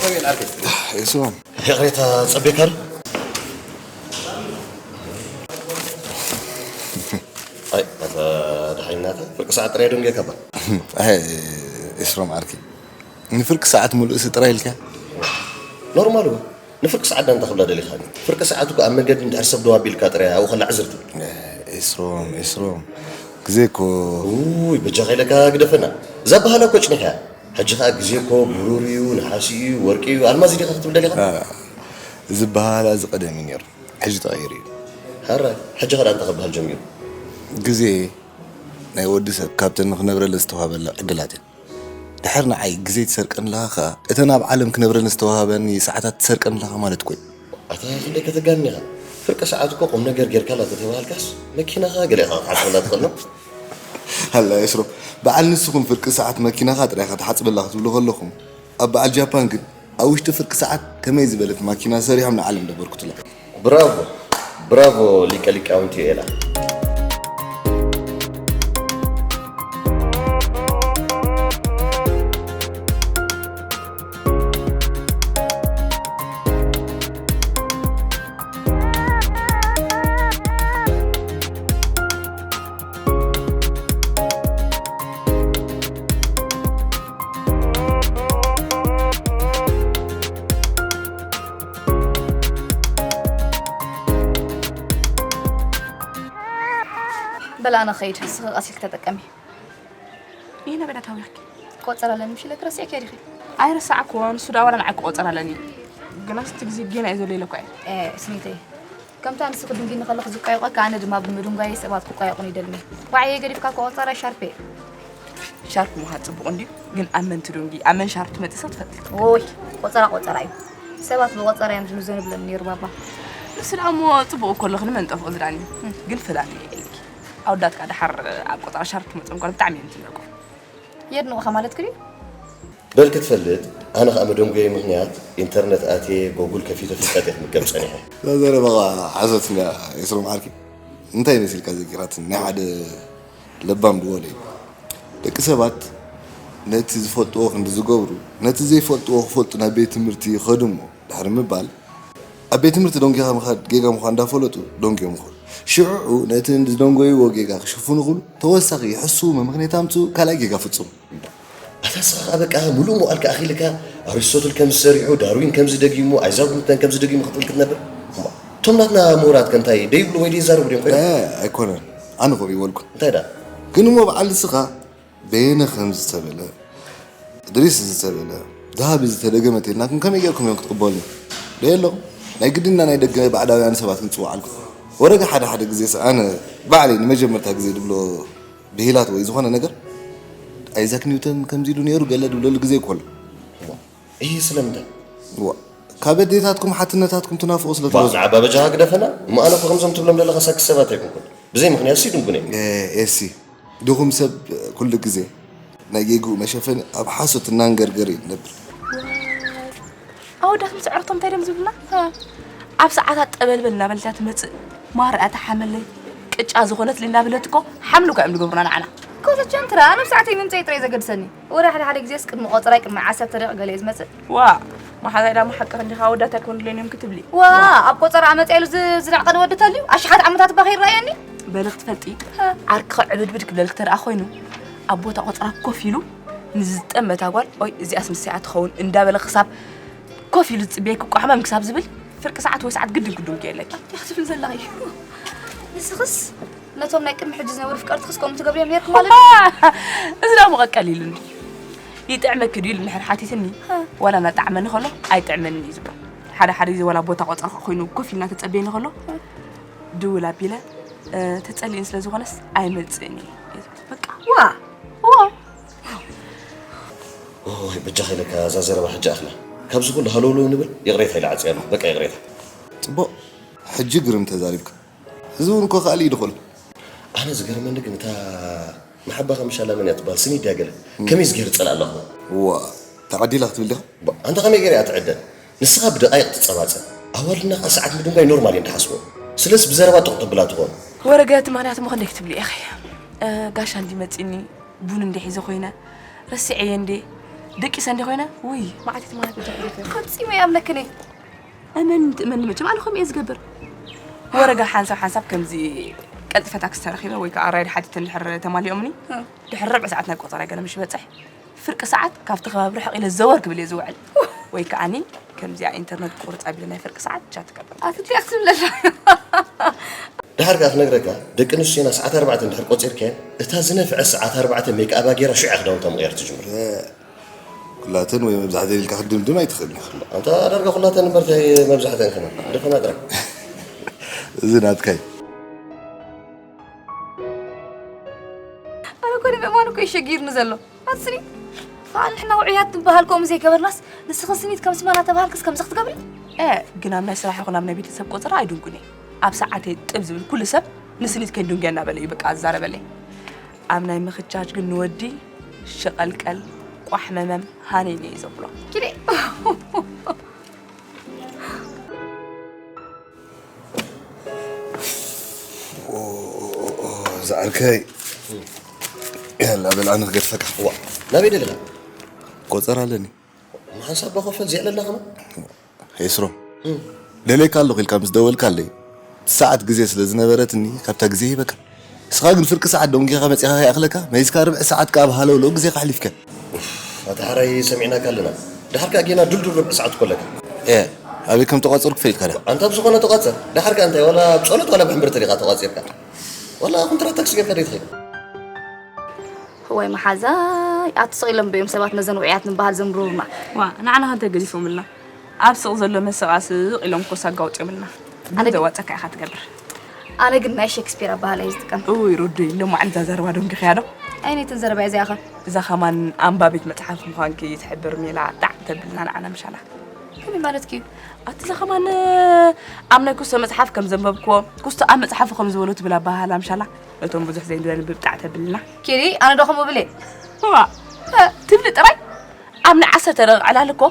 እሱ ይቕሬታ ጸቤካ ዶ? ኣይ፣ ኣታ ደሓይናታ፣ ፍርቂ ሰዓት ጥራይ ዶ ንጌርካ እባ? ኣይ፣ ኤስሮም ዓርኪ፣ ንፍርቂ ሰዓት ሙሉእ ሲ ጥራይ ኢልካ? ኖርማል እዋ። ንፍርቂ ሰዓት ዳ እንታይ ክብላ ደሊኻ? ፍርቂ ሰዓት እኮ ኣብ መንገዲ እንድሕር ሰብ ደው ኣቢልካ ጥራይ ኣብኡ ከላ ዕዝር ትብል። ኤስሮም፣ ኤስሮም፣ ግዜ እኮ ውይ፣ በጃኻ ኢለካ ግደፈና። እዛ በሃላ እኮ ጭኒኻ እያ። ሕጂ ኸኣ ግዜ እኮ ብሩር እዩ፣ ነሓሲ እዩ፣ ወርቂ እዩ፣ ኣልማዝ እዩ ዲኻ ክትብል ደሊኻ? አ፣ እዚ በሃላ እዚ ቀደም እዩ ነይሩ። ሕጂ ተቐይሩ እዩ። ሕራይ፣ ሕጂ ኸኣ እንታይ ክበሃል ጀሚሩ? ግዜ ናይ ወዲ ሰብ ካብተን ንኽነብረለን ዝተዋህበላ ዕድላት እየን። ድሕር ንዓይ ግዜ ትሰርቀኒ ኣለኻ ኸኣ፣ እተን ኣብ ዓለም ክነብረለን ዝተዋህበኒ ሰዓታት ትሰርቀኒ ኣለኻ ማለት እኮ እዩ። ኣታ ክንደይ ከተጋንን ኢኻ። ፍርቂ ሰዓት እኮ ቁም ነገር ጌርካላ ተተባሃልካስ፣ መኪናኻ ገለ ኢኻ ክትሓጽበላ ትኽእል ነው። ሃላ ኤስሮም፣ በዓል ንስኹም ፍርቂ ሰዓት መኪናኻ ጥራይ ኢኻ ትሓጽበላ ክትብሉ ከለኹም፣ ኣብ በዓል ጃፓን ግን ኣብ ውሽጢ ፍርቂ ሰዓት ከመይ ዝበለት ማኪና ሰሪሖም ንዓለም ደበርኩትላ። ብራቮ፣ ብራቮ ሊቀ ሊቃውንቲ ኤላ። በል ኣነ ኸይድ፣ ንስኺ ቀስ ኢልኪ ተጠቀሚ። ይሄ ነገር ኣታዊኽኪ። ቆጸር ኣለኒ ምሽ ኢለኪ ረሲዕኪ ዲኺ? ኣይረሳዕኩዎ፣ ንሱ ደኣ ዋላ ንዓይ ክቆጸር ኣለኒ። ግናስ እቲ ግዜ ጌና እዩ ዘሎ ኢለ እኮ እየ። ኤ፣ ስኒተይ፣ ከምታ ንስኺ ድንጊኒ ከለኺ ዝቋየቆኪ፣ ኣነ ድማ ብምድንጓየይ ሰባት ክቋየቁኒ ይደልኒ። ባዕየይ ገዲፍካ እኮ ቆጸራ ሻርፔ። ሻርፕ ምዃን ጽቡቕ እንድዩ፣ ግን ኣብ መን ትድንጊ፣ ኣብ መን ሻርፕ ትመጽእ ሰብ ትፈልጢ? ኦይ፣ ቆጸራ ቆጸራ እዩ። ሰባት ብቆጸራ እዮም ዝምዘኑ ብለኒ ነይሩ ባባ። ንሱ ደኣ እሞ ጽቡቕ እኮ ኣለኺ፣ ንመን ጠፍኦ ዝዳኒ? እም። ግን ፍላልዮ የለኪ። ኣወዳት ከኣ ደሓር ኣብ ቆጸራ ሻርፕ ክመጽኦም ከሎ ብጣዕሚ እዮም ዝድነቁ። የድንቑኻ ማለትኪ ድዩ? በል ክትፈልጥ፣ ኣነ ኸኣ መደንጎየይ ምኽንያት ኢንተርነት ኣትየ ጎጉል ከፊተ ፍልጠት እየ ክምገብ ጸኒሐ። እዛ ዘረባ ኸኣ ሓሶት እንድያ ኤስሮም ዓርኪ። እንታይ መሲልካ ዘኪራትኒ? ናይ ሓደ ለባም ድወለ እዩ። ደቂ ሰባት ነቲ ዝፈልጥዎ ክንዲ ዝገብሩ፣ ነቲ ዘይፈልጥዎ ክፈልጡ ናብ ቤት ትምህርቲ ይኸዱ እሞ፣ ድሕሪ ምባል፣ ኣብ ቤት ትምህርቲ ደንጒኻ ምኻድ ጌጋ ምዃኑ እንዳፈለጡ ደንጉዮም ይኸዱ። ሽዑ ነቲ ዝደንጎይዎ ጌጋ ክሽፍኑ ክብሉ ተወሳኺ ይሕስዉ ምኽንያት ኣምጽኡ ካልኣይ ጌጋ ፍጽሙ። ኣታ ንስኻ ኸኣ በቃ ምሉእ መዋእልካ ኣኺልካ ኣሪስቶትል ከምዚ ሰሪሑ፣ ዳርዊን ከምዚ ደጊሙ፣ ኣይዛክ ኒውተን ከምዚ ደጊሙ ክትብል ክትነብር? እቶም ናትና ምሁራት ከ እንታይ ደይብሉ ወይ ደይዛረቡ ድዮም ኮይኖም? እ፣ ኣይኮነን። ኣነ ከምኡ ይበልኩ። እንታይ ደኣ? ግን እሞ በዓል ንስኻ በየነ ከም ዝተበለ፣ እድሪስ ዝተበለ፣ ደሃቢ ዝተደገመ ተይልናኩም ከመይ ጌርኩም እዮም ክትቕበሉኒ? ዶ የለኹም? ናይ ግድና ናይ ደገ ባዕዳውያን ሰባት ክንጽውዓልኩም። ወረገ ሓደ ሓደ ግዜስ ኣነ ባዕለይ ንመጀመርታ ግዜ ድብሎ ብሂላት ወይ ዝኾነ ነገር፣ ኣይዛክ ኒውተን ከምዚ ኢሉ ነይሩ ገለ ድብለሉ ግዜ እኮ ኣሎ። እሂ፣ ስለምንታይ? ዋ፣ ካብ ኣዴታትኩም ሓትነታትኩም ትናፍቑ ስለ ባ፣ ትበዝሑ። ንዓባ በጃኻ ግደፈና። እሞ ኣነ እኮ ከምዞም ትብሎም ዘለኻ ሳክስ ሰባት ኣይኮንኩን። ብዘይ ምኽንያት ሲ ድንጉነ። ኤ፣ ኤሲ፣ ድኹም ሰብ ኩሉ ግዜ ናይ ጌግኡ መሸፈኒ ኣብ ሓሶት እናንገርገረ እዩ ዝነብር። ኣወዳት ምስ ዕረቶም እንታይ ድዮም ዝብሉና? ኣብ ሰዓታት ጠበልበል እናበለት እያ ትመጽእ። ማራ እታ ሓመለይ ቅጫ ዝኾነትለይ እናበለት እኮ ሓምሊ እኮ እዮም ዝገብሩና ንዓና። ኮተቸን ትራ፣ ኣነ ብሰዓተይ ምምፀይ ጥራይ ዘገድሰኒ። ወረ ሓደ ሓደ ግዜስ ቅድሚ ቆፀራይ ቅድሚ ዓሰርተ ደቂቕ ገለ እዩ ዝመጽእ። ዋ፣ መሓዛይ ዳሞ ሓቅኺ እንዲኻ፣ ኣወዳት ኣይኮኑለይን እዮም ክትብሊ። ዋ፣ ኣብ ቆፀራ ኣመፅያ ኢሉ ዝ-፣ ዝንዕቐኒ ወዲ ተልዩ ኣሽሓት ዓመታት እባ ከይረኣየኒ። በሊ ክትፈልጢ፣ ሃ። ዓርክኺ ዕብድብድ ክብለልኪ ተደኣ ኮይኑ፣ ኣብ ቦታ ቆፀራ ኮፍ ኢሉ ንዝጠመታ ጓል፣ ኦይ፣ እዚኣስ ንሰያ ትኸውን እንዳበለ ክሳብ ኮፍ ኢሉ ዝጽበየኪ እኮ ሕማም ክሳብ ዝብል ፍርቂ ሰዓት ወይ ሰዓት ግድን ክድንጉ የለኪ። እንታይ ክትብል ዘለኺ? ንስኽስ ነቶም ናይ ቅድሚ ሕጂ ዝነበሩ ፍቀርትኽስ ከምኡ ትገብርዮም ነይርኪ ማለት እዩ? እዚ ደኣ እሞ ቀቀል ኢሉኒ። ይጥዕመኪ ድዩ ኢሉ እንድሕር ሓቲትኒ፣ ሃ። ዋላ እናጠዓመኒ ከሎ ኣይጥዕመንን እዩ ዝብል። ሓደ ሓደ ግዜ ዋላ ቦታ ቆጸርካ ኮይኑ ኮፍ ኢልና ተጸበየኒ ከሎ፣ ሃ። ድውል ኣቢለ፣ እ፣ ተጸሊእን ስለ ዝኾነስ ኣይመጽእን እየ። በቃ። ዋ! ዋ! ኦይ፣ በጃኻ ኢለካ እዛ ዘረባ ሕጂ ኣኽላ። ካብዚ ኩሉ ሃለውለው ንብል፣ ይቕሬታ ኢለ ዓጽየ ኣለኹ። በቃ ይቕሬታ። ጽቡቕ። ሕጂ ግርም ተዛሪብካ። እዚ እውን እኮ ከኣል እዩ ድኹል። ኣነ ዝገርመኒ ግን እታ መሓባኻ ምሻላ መን እያ ትበሃል? ስኒ ድያ ገለ? እም። ከመይ ዝገይር ጸላእ ኣለኹ? ዋ፣ ተዓዲላ ክትብል ዲኻ? ባ፣ ኣንታ ከመይ ገይራ እያ ትዕደል? ንስኻ ብደቓይቕ ትጸባጸብ። ኣዋልድና ከኣ ሰዓት ምድንጓይ ኖርማል እየን ድሓስቦ። ስለስ ብዘረባ ጥቕ ተብላ ትኾን። ወረገ እቲ ምኽንያት እሞ ክንደይ ክትብሊ ኢኺ? እ፣ ጋሻ እንዲ መጺኒ፣ ቡን እንዲ ሒዘ ኮይነ፣ ረሲዐየ እንዴ? ደቂሰ እንዲ ኮይነ ውይ መዓት እቲ ማለት ደቂ ፈጺመ ይኣምነክን እየ። እመን ትእመን መቸም ኣነ ከምኡ እየ ዝገብር። ወረጋ ሓንሳብ ሓንሳብ ከምዚ ቀልጥፈ ታክሲ ተረኺበ ወይ ከዓ ራይድ ሓቲተ እንድሕር ተማሊኦምኒ ድሕሪ ርብዒ ሰዓት ናይ ቆፀራ ገለ ምሽ በፅሕ ፍርቂ ሰዓት ካብቲ ከባቢ ርሕቕ ኢለ ዘወር ክብል እየ ዝውዕል። ወይ ከዓኒ ከምዚኣ ኢንተርነት ቁርፅ ኣቢለ ናይ ፍርቂ ሰዓት ቻት ከብል ኣትትያ ክትብለላ ድሓር ከኣ ክነግረካ ደቂ ኣንስትዮና ሰዓት ኣርባዕተ እንድሕር ቆጺርካየን እታ ዝነፍዐ ሰዓት ኣርባዕተ ሜክኣባ ጌራ ሽዑ እያ ክዳውንታ ምቕያር ትጅምር። ኩላተን ወይ መብዛሕተን ኢልካ ክትድምድም ኣይትኽእልን ኢኻ። ኣንታ ዳርጋ ኩላተን እምበር እንታይ መብዛሕተን ከማን ድፈና ጥራይ። እዚ ናትካይ። ኣነ እኮ ንምእማን እኮ ይሸጊርኒ ዘሎ ኣትስኒ ከኣ ንሕና ውዑያት ንበሃል ከምኡ ዘይገበርናስ ንስኺ ስኒት ከም ስማ እናተባሃልክስ ከምዚ ክትገብሪ እ ግን ኣብ ናይ ስራሕ ይኹን ኣብ ናይ ቤተሰብ ቆፀራ ኣይድንጉን እየ ኣብ ሰዓተይ ጥብ ዝብል ኩሉ ሰብ ንስኒት ከይንድንጉያ እናበለ እዩ በቃ ዝዛረበለይ ኣብ ናይ ምኽቻች ግን ንወዲ ሸቐልቀል ቋሕመመም ሃኒኒ እዩ ዘብሎ ኪደ ዝዓርከይ ያላ በል ኣነ ክገድፈካ ዋ ናበይ ደለኻ ቆፀር ኣለኒ ንሓንሳብ ባኾፈል ዚዕለላ ከማ ሄስሮ ደለይካ ኣለኹ ኢልካ ምስ ደወልካለይ ሰዓት ግዜ ስለ ዝነበረትኒ ካብታ ግዜ ሂበካ ንስኻ ግን ፍርቂ ሰዓት ደንጊኻ መጺኻ ከይኣኽለካ መይዝካ ርብዒ ሰዓት ከኣ ብሃለውለው ግዜኻ ኣሕሊፍካ ኣታ ሓራይ ሰሚዕናካ ኣለና ድሓር ከኣ ጌና ድልዱል ርብዒ ሰዓት እኮ ኣለካ እ ኣበይ ከም ተቋጸርኩ ፈሊጥካ ዳ ኣንታ ብዝኾነ ተቋጸር ድሓር ከኣ እንታይ ዋላ ብጸሎት ዋላ ብሕምብርቲ ዲኻ ተቋጺርካ ዋላ ኮንትራት ታክሲ ጌርካ ዶ ትኸይድ ዋይ መሓዛይ ኣቲ ስቕ ኢሎም ዶ እዮም ሰባት ነዘን ውዑያት ንበሃል ዘምርሩና ዋ ንዓና ከ እንታይ ገዚፎምልና ኣብ ስቕ ዘሎ መሰቓ ስቕ ኢሎም እኮ ሳጋ ኣውጺኦምልና ኣነ ግን ዘዋጸካ ኢኻ ትገብር ኣነ ግን ናይ ሸክስፒር ኣበሃህላ እየ ዝጥቀም እውይ ሩዱይ ሎማዓንቲ እዛ ዘረባ ደንጊኽያ ዶ ኣየነይተን ዘረባ እያ እዚኣ ኸ እዛ ኸማን ኣንባቢት መጽሓፍ ምዃንኪ ትሕብር ሜላ ጣዕ ተብልና ንዓና ምሻላ ከመይ ማለትኪ እዩ ኣቲ እዛ ኸማን ኣብ ናይ ኩስቶ መጽሓፍ ከም ዘንበብክዎ ኩስቶ ኣብ መጽሓፉ ከም ዝበሎ ትብል ኣበሃህላ ምሻላ ነቶም ብዙሕ ዘይንደንብብ ጣዕ ተብልና ኪዲ ኣነ ዶ ከምኡ እብል እየ ዋ ትብሊ ጥራይ ኣብ ናይ ዓሰርተ ደቂቕ ዕላል እኮ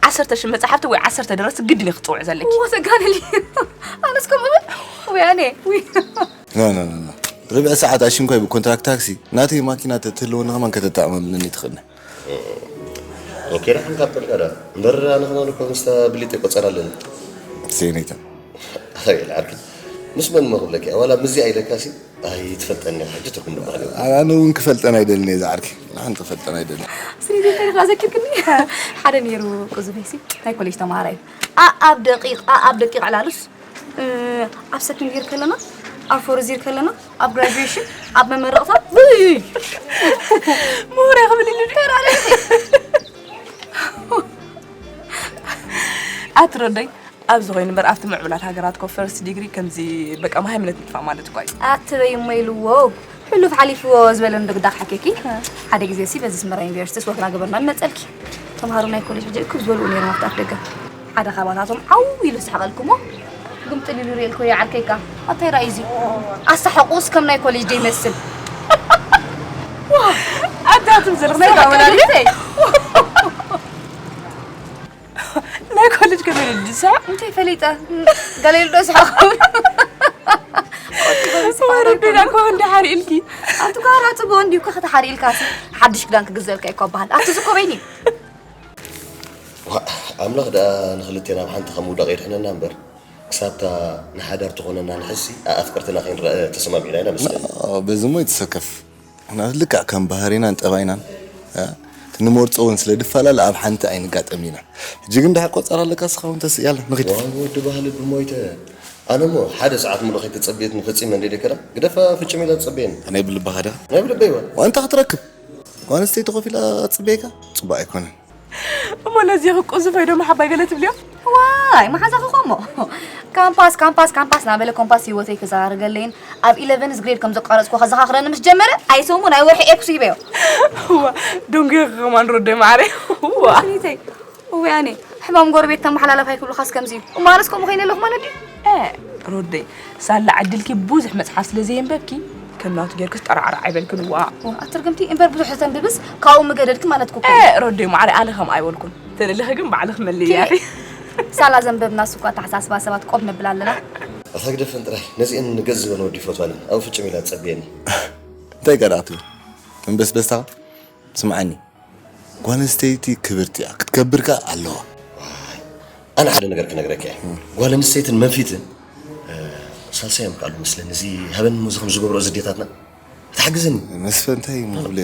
ዓሰርተ ሽሕ መጻሕፍቲ ወይ ዓሰርተ ደረስቲ ግድን እዩ ክትጽውዒ ዘለኪ። እዎ ዘጋንል እዩ። ኣነስ ከምኡ እብል። ውይ ኣነ ውይ። ኖ ኖ ኖ ኖ። ርብዒ ሰዓት ኣሽንኳይ ብኮንትራክት ታክሲ ናተይ ማኪና ተትህልወኒ ከማን ከተተኣማምነኒ ትኽእልና። ኦኬ ደሓን ካብ በልካ ደኣ እምበር ኣነ ከማን እኮ ምስታ ብሊጥ ቆጸር ኣለኒ። ሴኔታ። ኣይ ዓርኪ ምስ መን እሞ ክብለኪ ዋላ ምስዚኣ ኢለካሲ ኣይትፈልጠኒ ሕጂ ትርጉም ድበሃል ኣነ እውን ክፈልጠን ኣይደልን እየ ዝዓርኪ ንሓንቲ ክፈልጠን ኣይደልን ስኒት እንታይ ኢልካ ዘኪርክኒ ሓደ ነይሩ ቁዙበይሲ ናይ ኮሌጅ ተምሃራይ ኣኣብ ደቂቕ ኣኣብ ደቂቕ ዕላሉስ ኣብ ሰከንድ ይር ከለና ኣብ ፎርዝ ይር ከለና ኣብ ግራጁዌሽን ኣብ መመረቕታ ምሁር ክብል ኢሉ ኣትረደይ ኣብዚ ኮይኑ እምበር ኣብቲ ምዕቡላት ሃገራት ኮ ፈርስት ዲግሪ ከምዚ በቃ መሃይምነት ምጥፋእ ማለት እኳ እዩ። ኣትበይ እሞ ኢልዎ ሕሉፍ ሓሊፍዎ ዝበለኒ ዶ ግዳ ክሓኬኪ ሓደ ግዜ ሲ በዚ ኣስመራ ዩኒቨርሲቲ ስወት ናገበርና ንመፀልኪ ተምሃሮ ናይ ኮሌጅ ሕጂ እክብ ዝበልኡ ነይሮም ኣብቲ ኣፍ ደገ ሓደ ካባታቶም ዓው ኢሉ ዝሰሓቐልኩሞ ግምጥል ኢሉ ሪኤልኮ ይዓርከይ ከኣ ኣታይ ራእዩ እዚ ኣሰሓቑኡስ ከም ናይ ኮሌጅ ዶ ይመስል ኣታትም ዘለኹ ናይ ተጋወላሊተይ ናይ ኮሌጅ ከመይ ኢሉ ዝስሕቕ እንታይ ፈሊጠ ገለ ኢሉ ዶ ይስሕቕ ወረዱና እኮ እንዲ ሓሪእልኪ ኣብቲ ጓራ ፅቡቕ እንዲዩ እኮ ከተሓሪእልካ ሓድሽ ክዳን ክግዘልካ እኮ በሃል ኣብቲ ዝኮበይኒ ኣምላኽ ደኣ ንክልቴና ኣብ ሓንቲ ከም ውዳቕ የድሕነና እምበር ክሳብታ ንሓዳር ትኾነና ንሕዝሲ ኣፍቅርትና ከይንረአ ተሰማሚዕና ኢና መስለኒ በዚ ሞ ይትሰከፍ ምክንያቱ ልክዕ ከም ባህሪናን ጠባይናን እ፣ ክንመርጾ እውን ስለ ድፈላለ ኣብ ሓንቲ ኣይንጋጠምን ኢና። ሕጂ ግን ድሓር ቆጸራ ኣለካ እስኻ እውን ተስእ ያላ ንኺድ። ዋይ ወዲ ባህሊ ብሞይተ ኣነ እሞ ሓደ ሰዓት ሙሉእ ከይተጸበየትኒ ፈጺመ እንድየ ደይከዳ ግደፋ ፍጭም ኢላ ትጸበየኒ። ናይ ብልብኻ ድያ? ናይ ብልበይ እወ። ዋንታ ክትረክብ ጓል ኣንስተይቲ ኮፍ ኢላ ክትጽበየካ ጽቡቕ ኣይኮነን። እሞ ነዚ ክቁዝፎ ዶ መሓባይ ገለ ትብልዮ? ዋይ መሓዛኺ ኮሞ ካምፓስ ካምፓስ ካምፓስ ናበለ ኮምፓስ ህይወተይ ክዘራርገለይን ኣብ ኢለቨንስ ግሬድ ከም ዘቋረፅኩ ከዘኻኽረኒ ምስ ጀመረ ኣይሰሙ ናይ ወርሒ ኤክሱ ሂበዮ። እዋ ደንጉየ ከማን ሮደ ማዕረ። እዋ ስኒተይ እወያኔ ሕማም ጎረቤት ተመሓላላፍ ኣይክብሉኻስ ከምዚ እዩ። እሞ ኣነስ ከምኡ ኮይነ ኣለኹ ማለት ድዩ? እ ሮደይ ሳላ ዕድልኪ ብዙሕ መፅሓፍ ስለ ዘየንበብኪ ከም ናቱ ጌርክስ ጠራዕራዕ ኣይበልክን እዋ። ኣቲ ርግምቲ እምበር ብዙሕ ዝተንብብስ ካብኡ ምገደድኪ ማለት እኮ እ ኣይኮነን። ሮደይ ማዕረ ኣነ ከምኣ ኣይበልኩን ተደሊኺ ግን ባዕልኺ መልእያኺ። ሳላ ዘንበብናስ እኳ ኣተሓሳስባ ሰባት ቆብ ነብል ኣለና። ኣታ ግደፈን ጥራይ ነዚኤን ንገዝ ዝበለ ወዲ ይፈትዋን እየ ኣብኡ ፍጭም ኢላ ትጸብየኒ። እንታይ ጋር ኣትብል መንበስበስታ ስምዓኒ ጓል ኣንስተይቲ ክብርቲ እያ፣ ክትከብር ከኣ ኣለዋ። ኣነ ሓደ ነገር ክነግረካ እየ። ጓል ኣንስተይትን መንፊትን ሳልሳይ እዮም ካልኡ መስለኒ። እዚ ሃበን ሙዚ ከም ዝገብሮ እዚ ዴታትና ክትሓግዝኒ። መስፈ እንታይ ምብለ?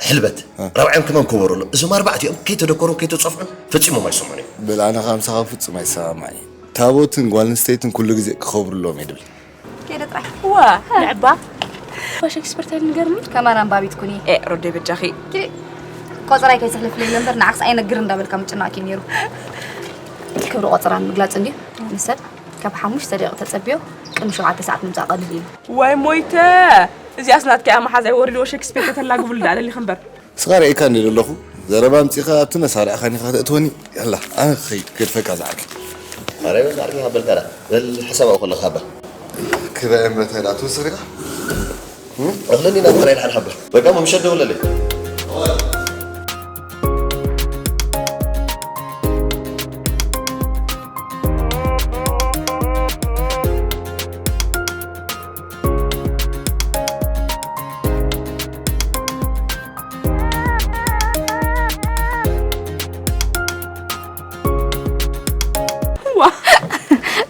ሕልበት ራብዓዮም ክመን ክበሩ ኣሎ። እዞም ኣርባዕቲኦም ከይተደኮሩን ከይተጸፍዑን ፈጺሞም ኣይሰምዑን እዮም። በል ኣነ ካብ ምሳኻ ፍጹም ኣይሰማማዕ። ታቦትን ጓል ኣንስተይትን ኩሉ ግዜ ክኸብሩ ኣለዎም እየ ድብል። ከይደ ጥራሕ ዋ ንዕባ ዋ ሸክስፐር ታይ ንገርኒ ከማን ኣንባቢት ኩኒ ኤ ሮደይ በጃኺ ኪዲ ቆፅራይ ከይትሕልፍለይ ነበር ንዓክስ ኣይነግር እንዳበልካ ምጭናቂ ነይሩ ክብሪ ቆፅራ ንምግላፅ እንድዩ ንሰብ ካብ ሓሙሽተ ደቂቕ ተፀቢዮ ቅድሚ ሸውዓተ ሰዓት ምምፃእ ቀሊል እዩ ዋይ ሞይተ እዚኣስ ናትካ እያ መሓዛይ ወሪድዎ ሸክስፔር ከተላግብሉ ዳ ደሊኺ እምበር ንስኻ ርኤካ እንደ ዘለኹ ዘረባ ኣምጺኻ ኣብቲ መሳርዕኻኒ ኢኻ ከተእትወኒ ያላ ኣነ ክኸይድ ክገድፈካ ዝዓርከይ ማርያም ዛዕሪ ሃበልካ ዳ በል ሓሳብ ኣብኡ ከለኻ ሃባ ክበ መተ ዳ ትወስድ ኢኻ እኽለኒ ናብ ኸራይ ድሓን ሃባ በቃ መምሸት ደውለለይ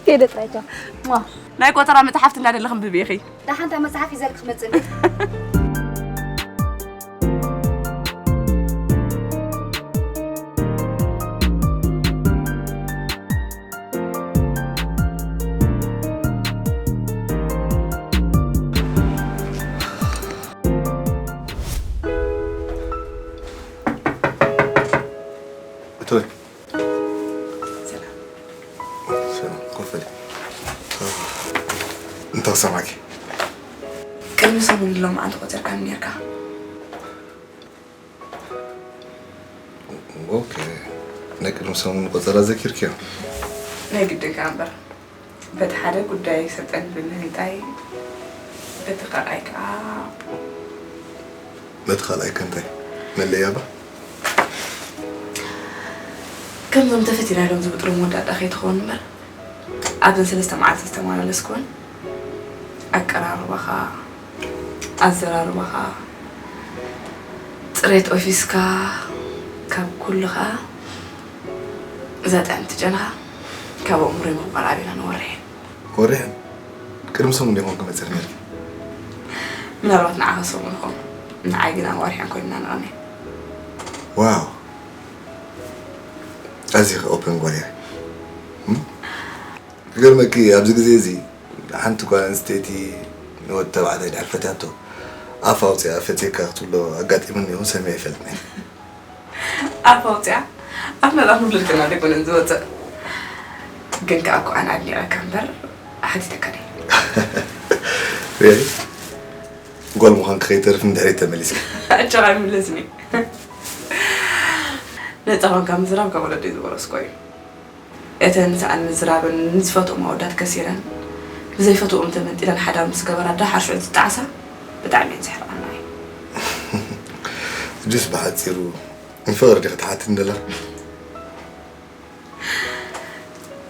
ከይደ ጥራይቶ ማ ናይ ቆጠራ መፅሓፍቲ እንዳደለ ክንብብ ኢኺ ደሓንታ መፅሓፍ ይዘል ክትመፅእ እንዴ እቶይ ኮፈል እንታይ ሰማኪ ቅድሚ ሰሙን ሎማዓንቲ ቆፂርካኒ ነርካ ኦኬ ናይ ቅድሚ ሰሙን ቆፀራ ዘኪርክዮ ናይ ግድን ከዓ እምበር በቲ ሓደ ጉዳይ ሰልጠን ዝብል ምህንጣይ በቲ ካልኣይ ከዓ በቲ ካልኣይ ከ እንታይ መለያ ባ ከምዞም ተፈቲና ኢሎም ዝብጥሩ መወዳእታ ከይትኸውን እምበር ኣብዘን ሰለስተ መዓልቲ ዝተመላለስኩወን ኣቀራርባኻ ኣዘራርባኻ፣ ፅሬት ኦፊስካ፣ ካብ ኩሉ ከዓ እዛ ጥዕምቲ ጨናኻ ካብ ኣእምሮይ ምቕባር ኣቢና ንወርሕ። ወርሕን? ቅድሚ ሰሙን ዶ ይኾን ክመፅእ ነይርኪ? ምናልባት ንዓኻ ሰሙን ይኸውን፣ ንዓይ ግን ኣዋርሕን ኮይንና ንቐንየ። ዋው! ኣዚኺ ኦፕን ጓል ኢኺ። ክገርመኪ ኣብዚ ግዜ እዚ ሓንቲ ጓል ኣንስተይቲ ንወዲ ተባዕታይ ድሕር ፈትያቶ ኣፍ ኣውፂኣ ፈትየካ ክትብሎ ኣጋጢሙኒ ይኹን ሰሚዐ ይፈልጥን እየ። ኣፍ ኣውፂኣ ኣፍ መፅኣ ክብለልክና ደይኮነን ዝወፅእ ግን ከዓ እኮ ኣነ ኣድኒቐካ እምበር ሓቲተካ ድየ። Really? ጓል ምዃንኪ ከይተርፍ ንድሕሪት ተመሊስኪ። ኣጆኻ ኣይምለስን እየ። ነፃ ኾንካ ምዝራብ ካብ ወለዲ ዝወረስኮ እዩ። እተን ሰኣን ምዝራብን ንዝፈትኦም ኣወዳት ከሲረን ብዘይፈትዎም ተመንጢለን ሓዳር ምስ ገበራ ደሓር ሽዑ ዝጠዓሳ ብጣዕሚ እየን ዘሕርቓና እዩ። ሕጅስ ብሓፂሩ ንፍቕሪ ዲኺ ትሓትኒ ደለኺ?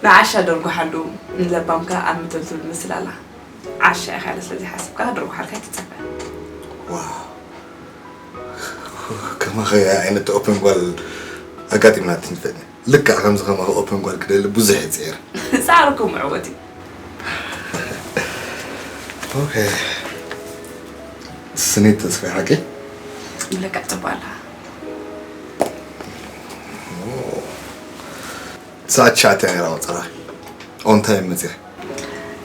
ንዓሻ ደርጉሓሉ ንለባም ከኣ ኣብ ምትልትሉ ምስል ኣላ። ዓሻ ኢኻ ኢለ ስለ ዘይሓሰብካ ደርጉሓልካ ኣይትጸበ። ዋው ከማኺ ዓይነት ኦፕን ጓል ኣጋጢምናትኒ ትፈልጥኒ። ልክዕ ከምዚ ከማኺ ኦፕን ጓል ክደሊ ብዙሕ እየ ጸይረ። ጻዕርኩም ዕወት እዩ። ኦኬ ስኒት ተስፋ ሓቂ ለካ ጽቡቅ ኣላ። ሰዓት ትሽዓተ ነይራ ቆጸራ ኦን ታይም መጽያ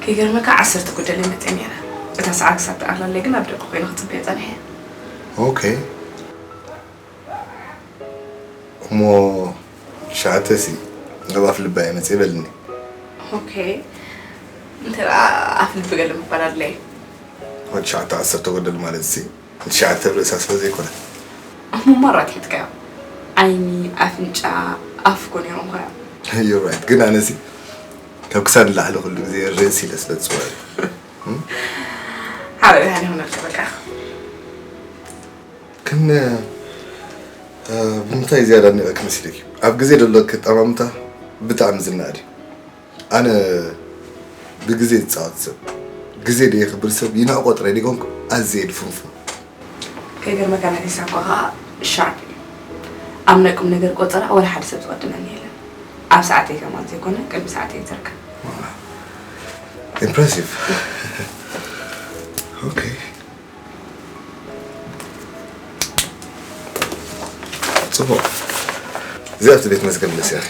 ከይገርመካ ዓሰርተ ጉደል መጽየ ነይረ እታ ሰዓት ክሳብ ትኣኽለለይ ግን ኣብ ደገ ኮይነ ክጽበየ ጸኒሐ ኦኬ እሞ ትሽዓተ ሲ ኣብ ኣፍ ልባ እየ መጽየ በልኒ ኦኬ እንተ ኣፍ ልቢ ገለ ምባል ኣድለየ ትሽዓተ ዓሰርተ ጎደል ማለት ሲ ትሽዓተ ርእሳ ስለ ዘይኮነ እሞ ማራ ትሒትካዮ ዓይኒ ኣፍንጫ ኣፍ ኮ ነይሮም ከ You're right ግን ኣነሲ ካብ ክሳድ ንላዕሊ ኩሉ ግዜ ርእሲ ኢለ ስለ ዝፅውዕ ሓበ ብርሃን ይኹነልካ በቃ ግን ብምንታይ ዝያዳ ኣድኒቐኪ መሲለኪ ኣብ ግዜ ደሎ ኣቀማምጣ ብጣዕሚ ዝነኣድ እዩ ኣነ ብግዜ ዝፃወት ሰብ ግዜ ደየኽብር ሰብ ይንዕቆ ጥራይ ደይኮንኩ ኣዝየ ድፍንፉን ከይገርመካ ናተይ ሳጓ ከዓ ሻርፕ እዩ ኣብ ናይ ቁም ነገር ቆጸራ ወላ ሓደ ሰብ ዝቐድመኒ የለን። ኣብ ሰዓተይ ከማን ዘይኮነ ቅድሚ ሰዓተይ ይዝርጋ። Impressive. Okay. ጽቡቕ። እዚኣ ኣብቲ ቤት መዝገብ ንስያ።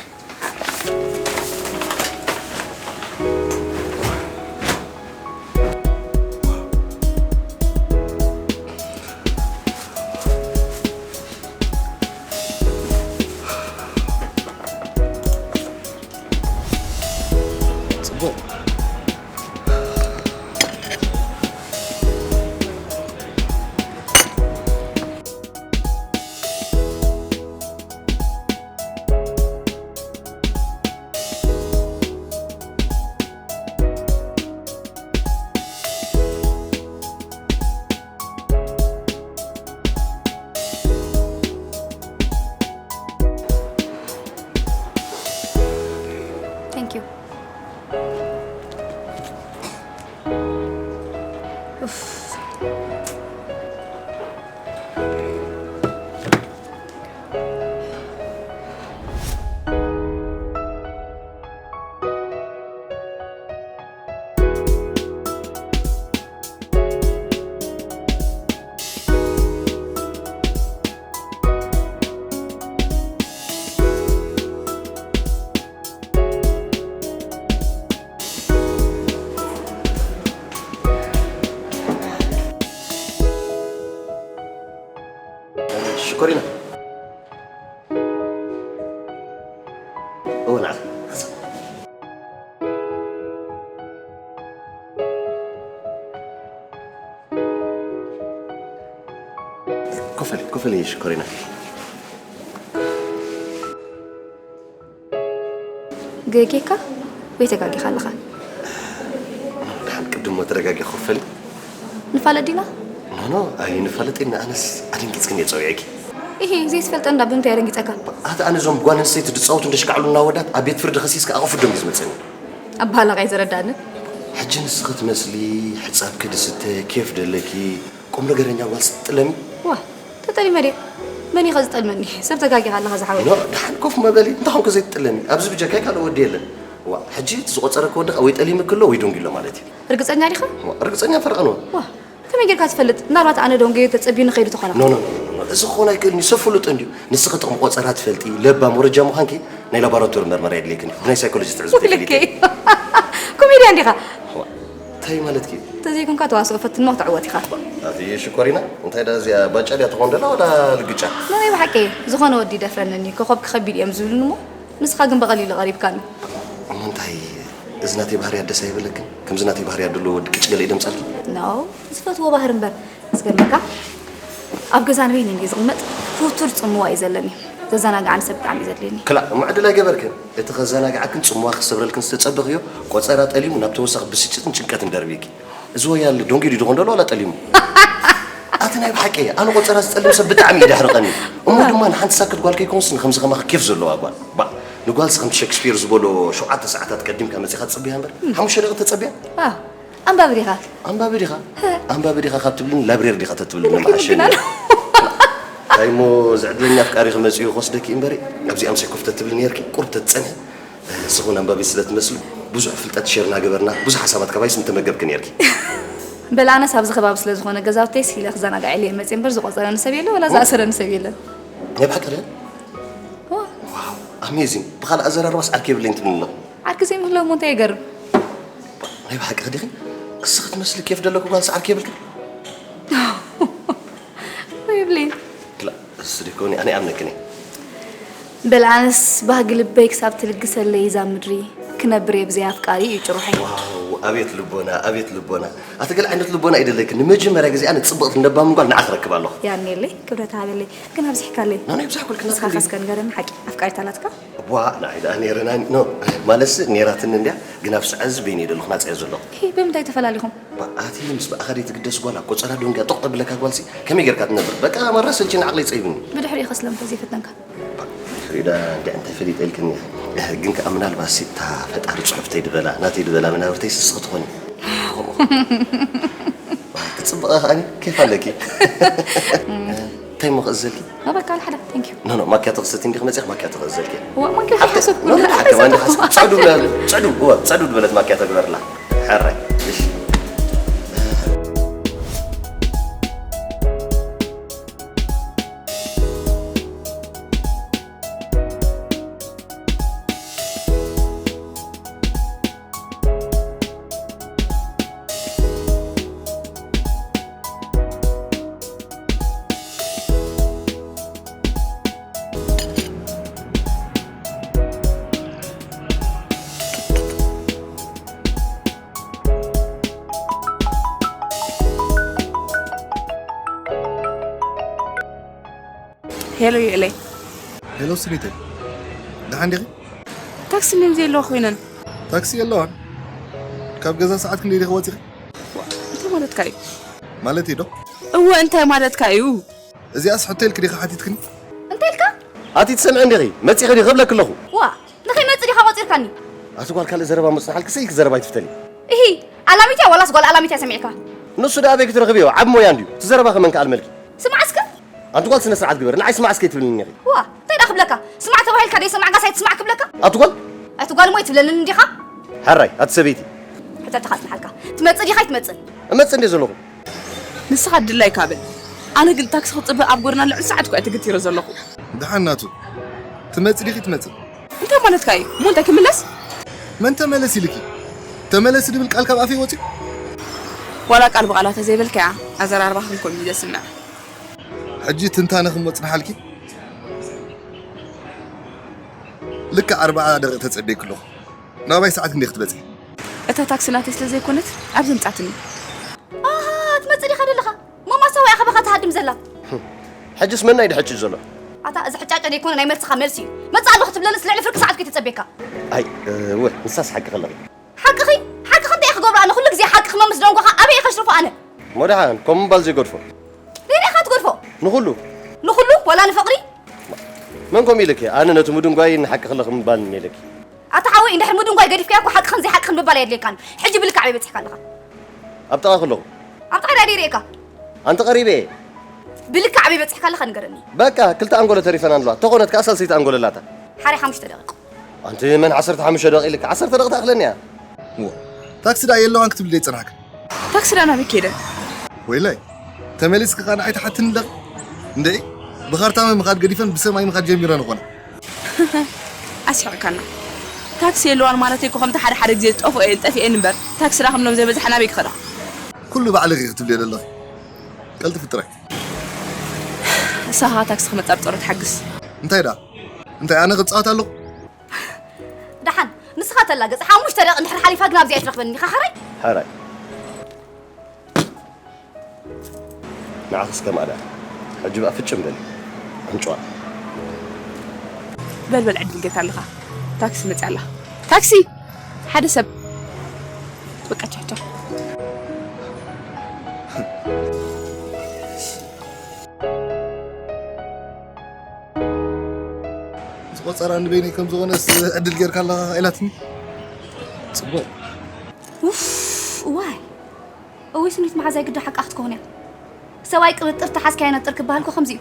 ጽቡቕ። Thank you. ሽኮሪና እወ ንዓ ኮፈሊ ኮፈሊ ሽኮሪና ገጌካ ወይ ተጋጊኻ ኣለኻ? ድሓን ቅድሞ ተረጋጊ ኮፈሊ ንፋለጥ ዲና? ኖኖ ኣይንፋለጥ ኢና ኣነስ ኣደንጊፅክን እየ ፀዊዐኪ ይሄ ዘይትፈልጠ እንዳ ብምንታይ ኣደንጊፀካ? ኣቲ ኣነ እዞም ጓል ኣንስተይቲ ዝፃወቱ እንደሽካዕሉ እናወዳት ኣብ ቤት ፍርዲ ከሲስካ ኣቑፍዶም እዩ ዝመፀኒ ኣባህላኻ ኣይዘረዳንን ሕጂ ንስኺ ትመስሊ ሕፃብ ክድስተ ኬፍ ደለኪ ቁም ነገረኛ ጓል ስትጥለሚ ዋ ተጠሊመ ድየ መን ኢኸ ዝጠልመኒ ሰብ ተጋጊኻ ኣለኻ ዝሓወይ ኖ ድሓን ኮፍ መበሊ እንታይ ኾንኩ ዘይትጥለሚ ኣብዚ ብጀካይ ካልእ ወዲ የለን ዋ ሕጂ እቲ ዝቆፀረኪ ወዲ ወይ ጠሊምኪ ኣሎ ወይ ደንጊሎ ማለት እዩ ርግፀኛ ዲኻ ዋ ርግፀኛ ፈረቐ ነው ዋ ከመይ ጌርካ ትፈልጥ ምናልባት ኣነ ደንጎዮ ተፀቢዩኒ ከይዱ ተኾና ኖ ኖ ኖ እዚ ክኾን ኣይክእልን እዩ ሰብ ፍሉጥ እንድዩ ንስኺ ጥቕሚ ቆፀራ ትፈልጢ ለባም ወረጃ ምዃንኪ ናይ ላቦራቶሪ መርመራ የድልየክን እዩ ብናይ ሳይኮሎጂ ትዕዝብቲ የድልየክን እዩ ኮሜድያን ዲኻ እንታይ ማለትኪ ተዘይኮንካ ተዋስኦ ፈትን ሞ ክትዕወት ኢኻ ኣቲ ሽኮሪና እንታይ ዳ እዚኣ ባጫ ድያ ትኾን ደላ ወላ ልግጫ ናይ ብሓቂ ዝኾነ ወዲ ደፍረነኒ ኮኾብ ክኸቢድ እዮም ዝብሉኒ ሞ ንስኻ ግን ብቐሊሉ ቀሪብካኒ እሞ እንታይ እዚ ናተይ ባህርያት ደስ ኣይበለክን ከምዚ ናተይ ባህርያት ደሎ ወዲ ቅጭ ገለ ይደምፀልኪ ኖ ዝፈትዎ ባህሪ እምበር ዝገርመካ ኣብ ገዛ ንበይነይ እንድየ ዝቕመጥ ፉቱር ፅምዋ እዩ ዘለኒ ዘዘናግዓኒ ሰብ ብጣዕሚ እዩ ዘድልየኒ ክላእ እሞ ዕድል ኣይገበርክን እቲ ከዘናግዓክን ፅምዋ ክሰብረልክን ዝተፀበኽዮ ቆፀራ ጠሊሙ ናብ ተወሳኺ ብስጭትን ጭንቀትን ደርብዩኪ እዚ ወያሊ ዶንጊ ድዩ ዝኾን ደሎ ዋላ ጠሊሙ ኣቲ ናይ ብሓቂ ኣነ ቆፀራ ዝጠልም ሰብ ብጣዕሚ እዩ ደሕርቐኒ እሞ ድማ ንሓንቲ ሳክት ጓል ከይኮንስ ንከምዚ ከማኺ ኬፍ ዘለዋ ጓል ባእ ንጓልሲ ከምቲ ሸክስፒር ዝበሎ ሸውዓተ ሰዓታት ቀዲምካ መፂኻ ትፅበያ እምበር ሓሙሽተ ደቂ ተፀበያ ኣንባቢ ዲኻ? ኣንባቢ ዲኻ? ኣንባቢ ዲኻ ካብ ትብልኒ ላብሬሪ ዲኻ ተትብልኒ ምሓሸኒ። እንታይ እሞ እዚ ዕድለኛ ኣፍቃሪኺ መፂኡ ክወስደኪ እምበሪ ኣብዚ ኣምሳይ ኮፍ ተትብሊ ነይርኪ ቁሩብ ተትፀንሒ ንስኺ እውን ኣንባቢት ስለ ትመስሊ ብዙሕ ፍልጠት ሼር እናገበርና ብዙሕ ሓሳባት ካባይስ ምተመገብኪ ነይርኪ። በል ኣነስ ኣብዚ ከባቢ ስለ ዝኾነ ገዛውተይስ ኢለ ክዘናጋዕ ኢለ እየ መፅየ እምበር ዝቆፀረኒ ሰብ የለ ወላ ዝኣሰረኒ ሰብ የለን። ናይ ብሓቂ ድያ? ዋው ኣሜዚንግ ብኻልእ ኣዘራርባስ ዓርኪ የብለይን ትብልኒ ኣለኹ። ዓርኪ ዘይምህላው እሞ እንታይ የገርም? ናይ ብሓቂ ዲኺ? እስኺ ትመስሊ ኬፍ ደለኪ ጓል ሰዓር ኬብልኪ? ይብሊ። ክላ እስሪ ኮኒ ኣነ ኣምነክኒ። በል ኣነስ ባህጊ ልበይ ክሳብ ትልግሰለይ እዛ ምድሪ ክነብር እየ ብዘይ ኣፍቃሪ እዩ ጭሩሐይ። ዋው ኣቤት ልቦና ኣቤት ልቦና ኣቲ ገለ ዓይነት ልቦና ይደለኪ ንመጀመርያ ግዜ ኣነ ጽብቕቲ ነባም ጓል ንዓ ክረክብ ኣለኹ። ያኔለይ ክብረት ሃበለይ ግን ኣብዚሕካለይ። ናናይ ብዛሕ ኩልክና እስኻ ከስከ ንገረኒ ሓቂ ኣፍቃሪት ኣላትካ? ቧ ንዓይ ደኣ ነይረናኒ ኖ ማለትሲ ነይራትኒ እንድያ ግን ኣብ ሰዓዚ በይነይ ደለኹ ናፀ እየ ዘለኹ። ሂ በምንታይ ተፈላሊኹም? ኣቲ ምስ ብኣኻ ደይ ትግደስ ጓል ኣብ ቆፀራ ዶንግያ ጦቕ ተብለካ ጓልሲ ከመይ ጌርካ ትነብር በቃ ማራ ሰልችኒ ዓቕለይ ፀይብኒ። ብድሕሪኡ ከ ስለምንታይ ዘይፈተንካ? ፍሪዳ እንድያ እንታይ ፈሊጠ ኢልክኒ ግን ከኣ ምናልባትሲ እታ ፈጣሪ ፅሑፍተይ ድበላ ናተይ ድበላ መናብርተይሲ ንስኺ ትኾኒ። ክፅብቐ ከኣኒ ኬፍ ኣለኪ። እንታይ እሞ ክእዘልኪ? በቃ ኣልሓዳ። Thank you። ኖ ኖ፣ ማኪያቶ ክሰቲ እንዲኽ መፂኽ ማኪያቶ ክእዘልኪ። ዋ ማንኪ ሓሰብኩ። ኖ ኖ፣ ሓንቲ ማንኪ ሓሰብ። ፅዕዱ ብለ-፣ ፅዕዱ፣ እወ፣ ፅዕዱ ዝበለት ማኪያቶ ግበርላ። ሕራይ። እሺ። ሄሎ ዩኤለይ። ሄሎ ስኒተይ፣ ደሓን ዲኺ? ታክሲ ምን ዘይለዋ ኮይነን። ታክሲ የለዋን። ካብ ገዛ ሰዓት ክንደይ ዲኺ ወፂኺ? እንታይ ማለትካ እዩ? ማለት ዶ? እወ እንታይ ማለትካ እዩ? እዚኣስ ሕቶ ኢልኪ ዲኺ ሓቲትክኒ? እንታይ ኢልካ? ኣቲ ትሰምዒ እንዲኺ? መፂኺ ዲኺ ክብለኪ ኣለኹ። ዋ ንኸይ መፅእ ዲኻ ቆፂርካኒ? ኣቲ ጓል ካልእ ዘረባ ምፅናሓልኪ ስኢልኪ ዘረባ ኣይትፍተኒ። እሂ ኣላሚትያ ዋላስ ጓል ኣላሚትያ ሰሚዕካ? ንሱ ደኣ ኣበይ ክትረኽብዮ? ዓቢ ሞያ እንድዩ። እቲ ዘረባኺ መን ክኣልመልኪ? ስማዕ እስከ ኣንቲ ጓል ስነ ስርዓት ግበሪ። ንዓይ ስማዕ እስከ ኣይትብልኒ ኢኺ። ዋ እንታይ ደኣ ክብለካ? ስማዕ ተባሂልካ ደይሰማዕካስ ኣይትስማዕ ክብለካ? ኣቲ ጓል ኣቲ ጓል እሞ ኣይትብለንን እንዲኻ? ሕራይ ኣቲ ሰበይቲ። ሕተትኻ ጽንሓልካ ትመጽእ ዲኻ ኣይትመጽእን? እመጽእ እንድየ ዘለኹ። ንስኻ ድላይካ በል። ኣነ ግን ታክሲ ክጽበ ኣብ ጎደና ልዕሊ ሰዓት እኮ እየ ተገቲረ ዘለኹ። ደሓን ናቱ። ትመጽእ ዲኺ ትመጽእ? እንታይ ማለትካ እዩ? እሞ እንታይ ክምለስ? መን ተመለስ ኢልኪ? ተመለሲ ድብል ቃል ካብ ኣፈይ ወጺኡ? ዋላ ቃል ብቓላ ተዘይበልካያ ኣዘራርባኽን ኮን እዩ ዘስምዕ። ሕጂ ትንታነኽን ወጽንሓልኪ? ልክዕ ኣርብዓ ደቂቕ ተጸበይኪ ኣለኹ። ናባይ ሰዓት ክንደይ ክትበጽሒ? እታ ታክሲ ናተይ ስለ ዘይኮነት ኣብዚ ኣምጻትኒ። ኣሃ ትመጽእ ዲኻ ደለኻ? ሞማሳ ወይ ኣኸበኻ ትሃድም ዘላ? ሕጅስ መን ናይ ድሕጭ ዘሎ? ኣታ እዚ ሕጫጨ ደይኮነ ናይ መልስኻ መልሲ እዩ። መጽእ ኣለኹ ትብለንስ ልዕሊ ፍርቂ ሰዓት ከይተጸቤካ። ኣይ እወ ንሳስ ሓቂ ከለኺ። ሓቅኺ ሓቅኺ እንታይ ክገብሮ ኣነ ኩሉ ግዜ ሓቅኺ መምስ ደንጎኻ ኣበይ ከሽርፎ ኣነ? ሞደሓን ከምኡ ምባል ዘይገድፎ። ነይና ኢኻ ትገድፎ? ንኹሉ። ንኹሉ ዋላ ንፍቕሪ? መን ከምኡ ኢልኪ? ኣነ ነቲ ምድንጓይ ንሓቂ ክለኽ ምባል እኒኤለኪ። ኣታ ሓወይ እንድሕር ምድንጓይ ገዲፍካዮ እኮ ሓቅኽን ዘይሓቅኽን ምባል ኣየድልየካን። ሕጂ ብልክዕ ኣበይ በጺሕካ ኣለኻ? ኣብ ጥቓ ከለኹ። ኣብ ጥቓይ ዳኣ ደይርእየካ። ኣንተ ቀሪበ እየ። ብልክዕ ኣበይ በጺሕካ ኣለኻ ንገረኒ። በቃ ክልተ ኣንጎሎ ተሪፈን ኣለዋ። ተኾነት ከኣ ሳልሰይቲ ኣንጎሎ ኣላታ። ሓራይ ሓሙሽተ ደቂቕ። ኣንቲ መን ዓሰርተ ሓሙሽተ ደቂቕ ኢልካ? ዓሰርተ ደቂቕ ትኣኽለኒ እያ። እወ። ታክሲ ደኣ የለዋን ክትብሊ ደይ ጸናሕካ? ታክሲ ደኣ ናበይ ከይደ? ወይለይ ተመሊስኪ ከኣ ንዓይ ትሓትኒ ኣለኺ? እንድዒ ብኻርታ ምኻድ ገዲፈን ብሰማይ ምኻድ ጀሚረን እኾና። ኣስሒቕካና። ታክሲ የለዋን ማለተይ እኮ ከምቲ ሓደ ሓደ ግዜ ዝጠፍኦ እየን ጠፊኤን እምበር ታክሲ ረኺብሎም ዘይበዝሓ ናበይ ክኸዳ? ኩሉ ባዕልኺ ክትብልዮ ዘለኺ። ቀልጥፊ ጥራይ። ንስኻ ከኣ ታክሲ ክመጻ ብጸሎት ሓግዝ። እንታይ ደኣ? እንታይ ኣነ ክጻወት ኣለኹ? ደሓን ንስኻ ተላገጽ ሓሙሽተ ደቂቕ እንድሕር ሓሊፋ ግን ኣብዚ ኣይትረኽበኒ ኢኻ ሓራይ። ሕራይ ንዓኽስ ከም ኣዳ ሕጂ ብኣ ፍጭም በሊ ዕንጭዋ። በል በል ዕድል ጌታ ኣለኻ ታክሲ መጽያ ኣላ። ታክሲ ሓደ ሰብ በቃ ቻቻ። ዝቆጸራ ንበይነይ ከም ዝኾነስ ዕድል ጌርካ ኣለኻ ኢላትኒ። ጽቡቕ። ኡፍ እዋይ እውይ ስኒት መሓዛይ ግዳ ሓቃ ክትከውን እያ። ሰብኣይ ቅብጥር ተሓዝካዮ ነጥር ክበሃል እኮ ከምዚ እዩ።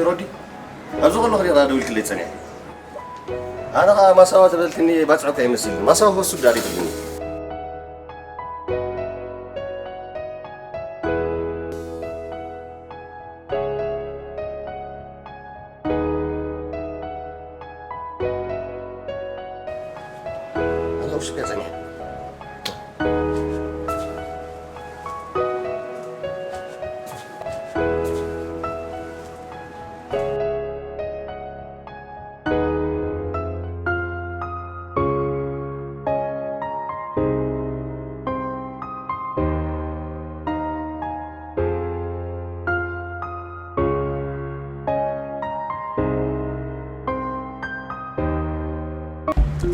ሮዲ፣ ኣብዚ ከለኹ ዲኻ ደዊልክለይ ጸኒሐ? ኣነ ኸኣ ማሳዋ ተበልክኒ ባጽዕካ ይመስል። ማሳዋ ክወስድ ዳር ይብልኒ። ኣነ ውሽጢ ጸኒሐ።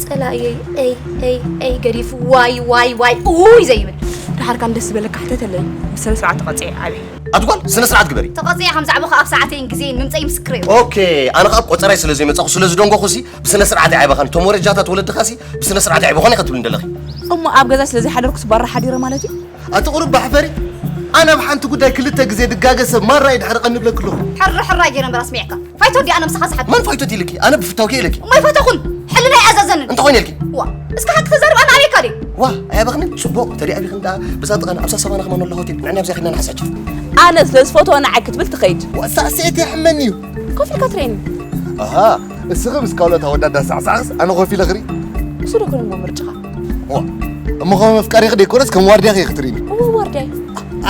ጸላእየይ ኤይ ኤይ ኤይ ገዲፉ ዋይ ዋይ ዋይ ኡይ ዘይብል። ደሓር ካን ደስ ዝበለካ ሕተተለይ። ብስነ ስርዓት ተቐጽየ ዓብየ። ኣቲ ጓል ስነ ስርዓት ግበሪ። ተቐጽየ ከም ዛዕባኹ ኣብ ሰዓተይን ግዜን ምምጸይ ምስክረይ። ኦኬ ኣነ ኸኣ ቆጸራይ ስለ ዘይመጻኹ ስለ ዝደንጎኹሲ ብስነ ስርዓት ኣይዓበኻን። እቶም ወረጃታት ወለድኻሲ ብስነ ስርዓት ኣይዓበኾን ኢኻ ትብልኒ ደለኺ። እሞ ኣብ ገዛ ስለ ዘይሓደርኩስ ባራ ሓዲረ ማለት እዩ? ኣቲ ቁሩብ ባሕፈሪ ኣነ ኣብ ሓንቲ ጉዳይ ክልተ ግዜ ድጋገ ሰብ ማራ እዩ ድሕሪ ቀኒ ብለኪ ኣለኹ። ሕሪ ሕራይ ገይረ እምበር ኣስሚዕካ። ፋይቶ ድኣ ነብስኻ ዝሓት። መን ፋይቶት ኢልኪ? ኣነ ብፍታውኪ ኢለኪ። እሞ ኣይፈተኹን። ሕልናይ ኣዘዘንን። እንታይ ኾይነ ኢልኪ? ዋ እስካ ሓቂ ተዛርብ ኣነ ኣበይካ ድየ? ዋ ኣያበኽንን ጽቡቕ ተደኣቢኽን ደኣ ብዛ ጥቓ ንዓብሳ ሰባና ክመኖ ኣለኹ እቲ ንዕና ኣብዚኣ ኺድና ንሓሳቸፍ። ኣነ ስለ ዝፈትዎ ንዓይ ክትብል ትኸይድ። ዋ ሳዕስዒት የሕመኒ እዩ። ኮፍ ኢልካ ትርእየኒ። ኣሃ እስኺ ምስ ካልኦት ኣወዳት ዳሳዕሳዕኽስ ኣነ ኮፍ ኢለ ክርኢ። እሱ ዶ ኮነ እሞ ምርጫኻ? ዋ እሞ ከም ኣፍቃሪኺ ደይኮነስ ከም ዋርድያኺ እየ ክትርእይኒ። እወ ዋርድያይ።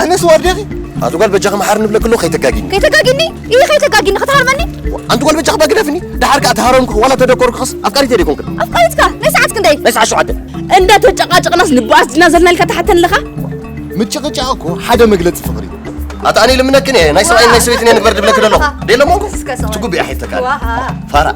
ኣነስ ዋርድያኺ ኣቲ ጓል በጃኺ መሓር ንብለኪ ኣለኹ ከይተጋጊኒ። ከይተጋጊኒ? ኢሂ ከይተጋጊኒ ክትሃርመኒ? ኣንቲ ጓል በጃኺ ባግደፍኒ። ደሓር ከኣ ተሃረምኩ ዋላ ተደኮርኩኽስ ኣፍቃሪተይ ደይኮንክን። ኣፍቃሪትካ? ናይ ሰዓት ክንደይ? ናይ ሰዓት ሸውዓተ። እንዳ ተጨቃጨቅናስ ንበኣስ ዲና ዘልናልካ ተሓተኒ ኣለኻ? ምጭቕጫቕ እኮ ሓደ መግለጺ ፍቕሪ እዩ። ኣቲ ኣነ ይልምነክን እየ ናይ ሰብኣይን ናይ ሰበይትን እየ ንግበር ድብለኪ ደለኹ። ደይለሞንኩ? ትጉብያ ሒፍተካ። ፋራ።